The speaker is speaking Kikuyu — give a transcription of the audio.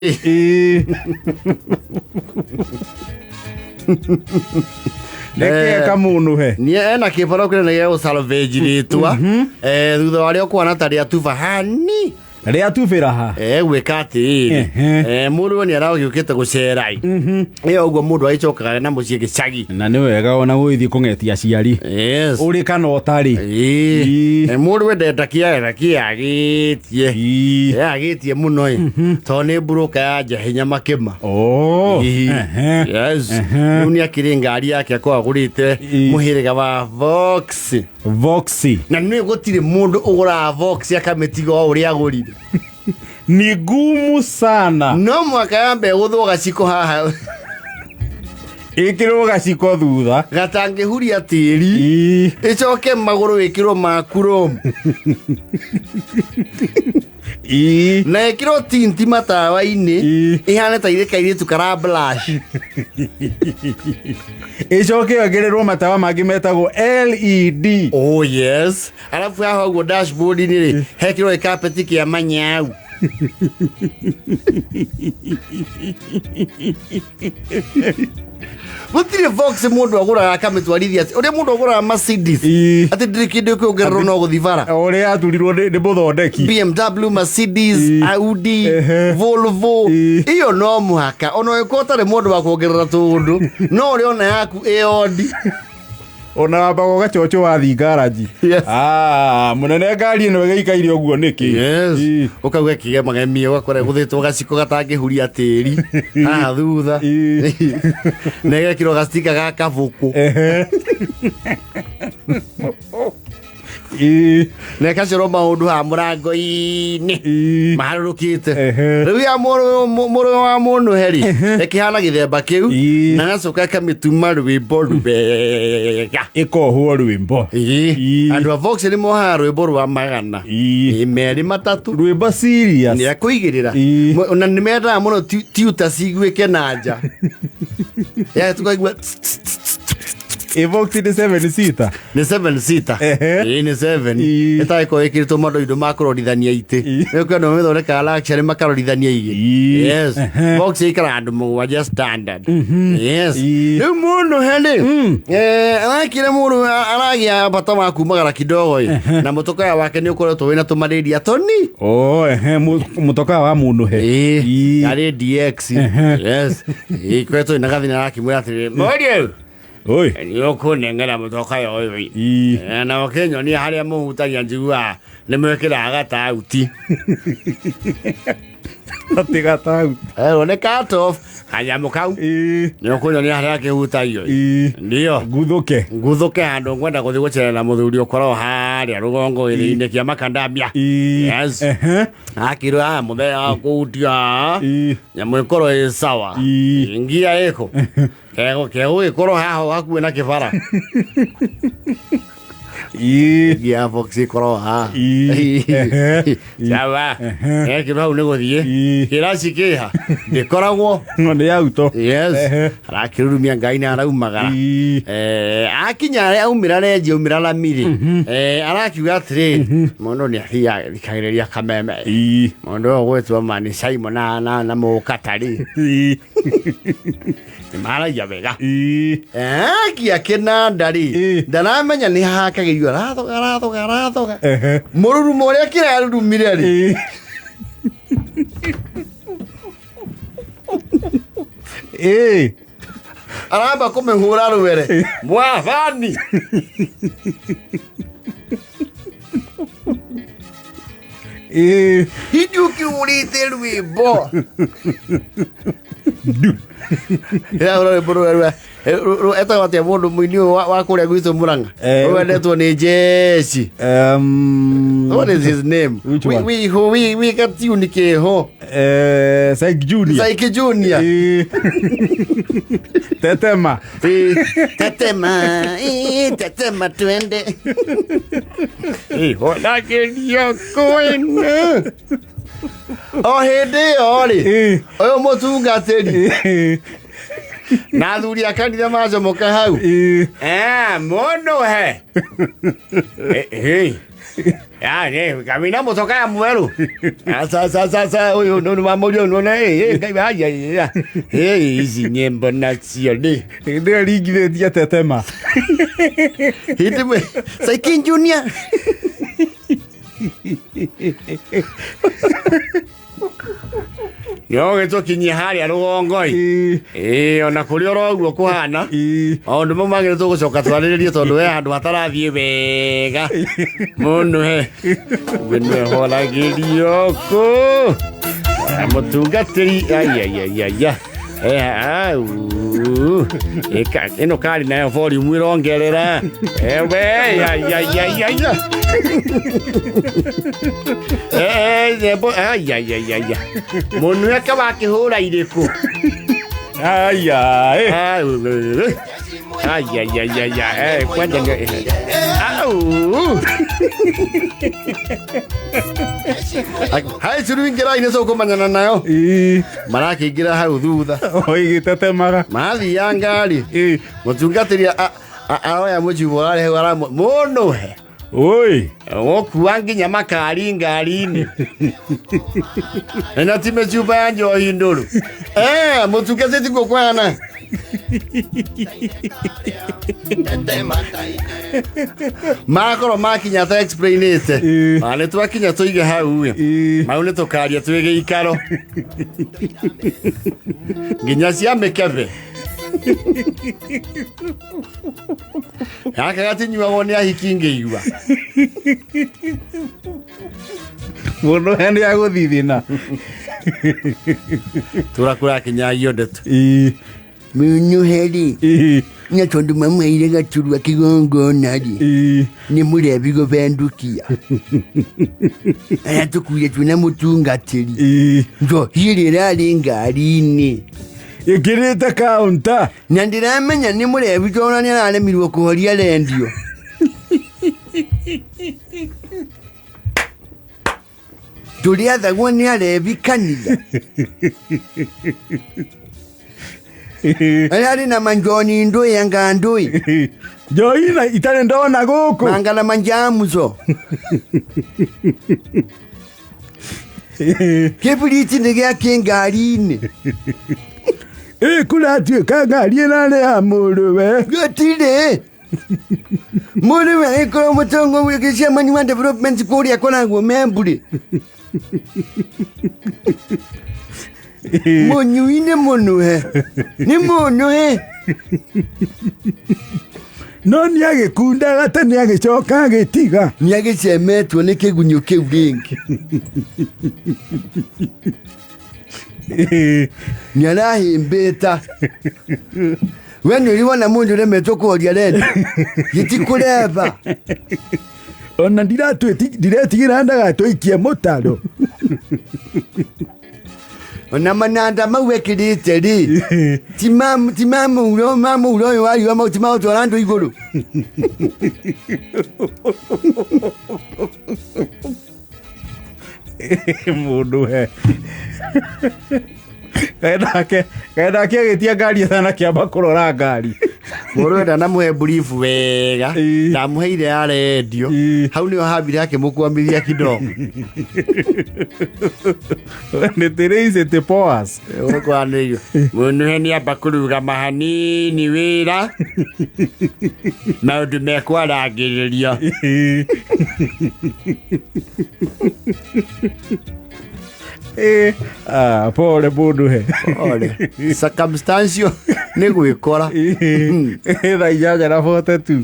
Ĩĩ. Reke kamũnũhe. Nĩ ena kĩbaro kĩnene gĩa gũsalvage rĩtwa. Thutha wa rĩo kũhana ta rĩa tuba hani. Rĩa tubĩra ha. Gwĩka atĩrĩrĩ. Mũndũ nĩ aragĩũkĩte gũcera ĩ. Ĩyo ũguo mũndũ agĩcokaga na mũciĩ gĩcagi. Na nĩ wega ona gũgĩthiĩ kũng'etia aciari. Yes. Ũrĩ kana ũtarĩ. Ĩĩ. Ĩĩ. Mũndũ wendete kĩaga kĩagĩtie. Ĩĩ. Yagĩtie mũno ĩ. Tondũ nĩ mburũka ya njahinya makĩma. Oh. Ĩĩ. Yes. Rĩu nĩ akĩrĩ ngari yake akorwo agũrĩte mũhĩrĩga wa Vox. Voxy. Na nĩ gũtirĩ mũndũ ũgũraga Vox akamĩtiga o ũrĩa agũrire. Ni gumu sana. No mwaka yambe gũthwo gaciko haha. Ĩkĩrwo gaciko thutha. Gatangĩhuria tĩri. Ĩĩ. Ĩcoke magũrũ ĩkĩrwo ma chrome. Ĩĩ. Na ĩkĩrwo tinti matawa-inĩ. Ĩĩ. Ĩhane ta irĩ kairĩtu kara blush. Ĩcoke yongererwo matawa mangĩ metagwo LED. Oh yes. Alafu haha ũguo dashboard-inĩ rĩ, hekĩrwo gĩkapeti kĩa manyau. Gũtirĩ Vox mũndũ agũraga akamĩtwarithia atĩ ũrĩa mũndũ agũraga Mercedes Ĩĩ. atĩ ndĩrĩ kĩndũ ĩkũongererwo no gũthiĩ bara. O ũrĩa yaturirwo nĩ mũthondeki. BMW, Mercedes, Ĩĩ. Audi, Volvo Ĩĩ. iyo no mũhaka ona ũngĩkorwo ũtarĩ mũndũ wa kuongerera tũũndũ no ũrĩa ona yaku ĩondi. Ona wambaga ũgacoco wathiĩ ngaraji. Yes. Ah, mũnene ngari ĩno ĩgĩikaire ũguo nĩkĩ? Yes. Ĩĩ. Ũkauga kĩgemagemie ũgakora ĩgũthĩtwo gaciko gatangĩhuria tĩri haha thutha. Ĩĩ. Na ĩgekĩrwo gacika ga kabũkũ. Ĩĩ. Na ĩgacorwo maũndũ haha mũrango-inĩ. Ĩĩ. Maharũrũkĩte. Ehe. Rĩu ya mũrũ wa mũnũhe rĩ, ĩkĩhana gĩthemba kĩu Ĩĩ. na gacoka ĩkamĩtuma rwĩmbo rwega. Ĩkohwo rwĩmbo. Ĩĩ. Ĩĩ. Andũ a Vox nĩ mohaga rwĩmbo rwa magana. Ĩĩ. Ĩĩ, merĩ matatũ. Rwĩmbo serious. Nĩ akũigĩrĩra. Ĩĩ. Na nĩ mendaga mũno tuta ciguĩke na nja. Ya tukaigua tss, tss, tss, tss. Ĩ Vox nĩ seven seater. Nĩ seven seater. Ehe. Ĩĩ nĩ seven. Ĩĩ. Ĩtagĩkorwo ĩkĩrĩtwo madoido ma kũrorithania itĩ. Ĩĩ. Nĩ kwĩ andũ mamĩthondekaga luxury makarorithania igĩ. Ĩĩ. Yes. Ehe. Box ĩikaraga andũ mũgwanja standard. Yes. Ĩĩ. Rĩu mũndũ he rĩ, arakĩra mũndũ aragĩa bata wa kumagara kidogo ĩ. Na mũtũkaya wake nĩ ũkoretwo wĩna tũmarĩria toni. Oh, ehe, mũtokaa wa mũnũhe. Ĩĩ. Ĩĩ. Yarĩ DX. Ehe. Yes. Ĩĩ, ikoretwo ĩna gathĩna arakĩmwĩra atĩrĩrĩ, mũriũ. Oi. Nĩ ũkũnengera mũtoka ũyũ ĩ. Ĩĩ. Na ũkĩnyonia harĩa mũhutagia njiguaga nĩ mwĩkĩraga gatauti. Atĩ gatauti. Nĩ cut off kanyamũ kau. Ĩĩ. Nĩ ũkũnyonia harĩa kĩhutagio. Ĩĩ. Ndio. Nguthũke. Nguthũke handũ ngwenda gũthiĩ gũcerera na mũthuri ũkoragwo harĩa rũgongo gĩthĩinĩ kĩa makandamia. Ĩĩ. Yes. Ehe. Akĩrwo aya mũthenya wa kũhutia. Ĩĩ. Nyamũ ĩkorwo ĩ sawa. Ĩĩ. Ngia ĩkũ. Kego kego gĩkorwo haha hakuhĩ na kĩbara. Ĩĩ. Ngia box ĩkorwo haha. Ĩĩ. Ehe. Sawa. Ehe. Ekĩrwo hau nĩ gũthiĩ. Ĩĩ. Kĩraci kĩha. Ndĩkoragwo. No nĩ auto. Yes. Ehe. Arakĩrurumia ngai na araumagara. Ĩĩ. Akinya aumĩra renji aumĩra rami-rĩ. Arakiuga atĩrĩ, mũndũ nĩ athiaga thikagĩrĩria kameme. Ĩĩ. Mũndũ ũyũ ũgwĩtwo Mani Simon na mũkatarĩ. Ĩĩ. Nĩ maragia wega. Ĩĩ. Akia kĩnanda rĩ, Ĩĩ. ndaramenya nĩ hakagĩrio arathoga arathoga arathoga. Ehe. Mũrurumo ũrĩa kĩrarurumire rĩ, Ĩĩ. Ĩĩ. aramba kũmĩhũra rwere. Mwathani. Ĩĩ. Hindi ũkĩhũrĩte rwĩmbo. Ndu. Ĩrahũra rwĩmbo rũrĩa etagwo atĩa mũndũ mũini ũyũ wa kũrĩa gwitũ Mũrang'a? Wendetwo nĩ Jeci. What is his name? Which We one? we gatuni keho. Syke Junior. Syke Junior. Ĩĩ. Tetema. Tetema, tetema twende. Ihonagĩrio kwene. O hĩndĩ ĩyo rĩ, Ĩĩ. ũyũ mũtungatĩri Ĩĩ. Na athuri a kanitha macomoka hau. Ĩĩ. Eh, mũndũ he. Eh, eh. Ya, ne, kamina motoka ya mweru. Ah, sa sa sa sa, uyu no no mamorio no ne, eh, ngai ba ya ya. Eh, ici nyĩmbo nacio nĩ. Hĩndĩ ĩyo ringithĩtie tetema. Hĩndĩ ĩmwe, Saikin Junior. No gĩtũkinyie harĩa rũgongo-ĩ. Ĩĩ. Ĩĩ, ona kũrĩ oro ũguo kũhana. Ĩĩ. Maũndũ mau mangĩ nĩ tũgũcoka twarĩrĩrie tondũ he handũ hatarathiĩ wega mũno he guo nĩhoragĩrio kũ mũtungatĩri aiaiaiaia ĩno kari nayo volume ĩrongerera ewe aiaiaiaia aiaiaiaia mũnue wakĩhũra irĩkũ. Aya, eh. Ay, ay, ay, ay, ay, cuéntame. Au. Hai curu ingĩra inĩ tũkũmenyana nayo. Ĩĩ. Marakĩingĩra hau thutha. O ĩgĩtetemaga. Mathia ngari. Ĩĩ. Mũtungatĩri aroya mũcuba ũrarĩ hau aramũ mũndũ he. Oi. Gũkua nginya makari ngari-inĩ. Na ti mĩcuba ya njohi ndũrũ. Eh, mũtungatĩri tiguo kũhana. Makorwo makinya ta explainĩte. Ĩĩ. Ma nĩ twakinya tũige hau ĩ. Ĩĩ. Mau nĩ tũkaria twĩ gĩikaro. Nginya cia mĩkebe. Gaka gatinyuagwo nĩ ahiki ngĩigua. Mũndũ he nĩ agũthithina. Tũra kũrakinyagio ndeto. Ĩĩ. Mũnyuheri. Ĩĩ. Na tondũ mamweire gaturwa kĩgongona rĩ. Ĩĩ. Nĩ mũrebi gũbendukia. Aya tũkuire twĩna mũtungatĩri. Ĩĩ. Njohi ĩrĩa ĩrarĩ ngari-inĩ. Ĩkĩrĩte kaunta. Na ndĩramenya nĩ mũrebi tondũ nĩ araremirwo kũhoria rendio. Tũrĩathagwo nĩ arebi kanitha. Ĩĩ. Arĩa arĩ na manjoni ndũĩ anga ndũĩ. Njohi na itarĩ ndona gũkũ. Mangala manjamuzo. Ĩĩ. Kĩbiriti nĩ gĩakĩ ngari-inĩ. Ĩ kũratuĩka ngari ĩrarĩ ya mũrũwe. Gũtirĩ. Mũrũwe agĩkorwo mũtongoria gĩcemani wa development kũrĩa akoragwo Memburi. Ĩĩ. Mũnyui nĩ mũnũhe. Nĩ mũnũhe. No nĩ agĩkundaga ta nĩ agĩcoka agĩtiga. Nĩ agĩcemetwo nĩ kĩgunyũ kĩu rĩngĩ. Ĩĩ. Nĩ arahĩmbĩta. We nĩ ũrĩ wona mũndũ ũremetwo kũhoria redio? Gĩtikũreba. Ona ndiretigĩra ndagatũikie mũtaro. Ona mananda mau ekĩrĩte rĩ, ti ma mũhuro ma mũhuro ũyũ wa riũa mau ti ma gũtwara andũ igũrũ. Mũndũ he. Kaĩ nake agĩtia ngari atanakĩamba kũrora ngari. Mũrũ we ndanamũhe brief wega. Ĩĩ. Ndamũheire ya rendio. Ĩĩ. Hau nĩho hambire hakĩmũkwamithia kidogo. Nĩ tĩrĩicĩte poas. Ũkwanĩrio. Mũnũhe nĩ amba kũrũgama hanini wĩra. Maũndũ mekwarangĩrĩrio. Ĩĩ. Ah, pole mũndũ he. Pole. Circumstantial nĩ gwĩkora. Ĩĩ. Thaa 8:42.